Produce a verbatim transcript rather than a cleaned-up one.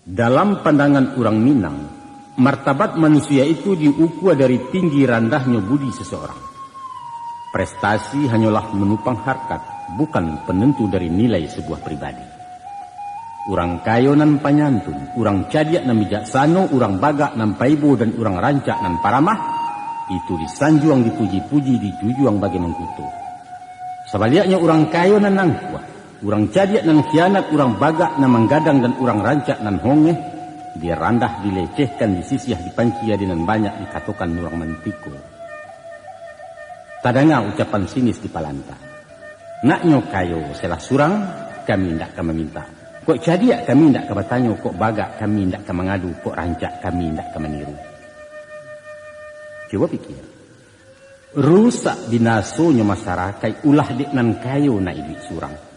Dalam pandangan urang Minang, martabat manusia itu diukua dari tinggi randahnyo budi seseorang. Prestasi hanyolah menupang harkat, bukan penentu dari nilai sebuah pribadi. Urang kayo nan panyantun, urang cadiak nan bijaksano, urang bagak nan paibo, dan urang rancak nan paramah, itu disanjuang dipuji-puji, dijujuang bagai mangkuto. Sabaliaknyo, urang kayo nan angkuh, urang cadiak nan khianat, urang bagak nan manggadang, dan urang rancak nan hongeh, dirandah, dilecehkan, disisiah, dipanci, adi nan banyak dikatokan urang mantiko. Tadanga ucapan sinis di palanta. Naknyo kayo salah surang, kami indak ka maminta. Kok cadiak kami indak ka batanyo, kok bagak kami indak ka mangadu, kok rancak kami indak ka maniru. Cubo pikia. Rusak binasonyo masarakaik ulah dek nan kayo nak iduik surang.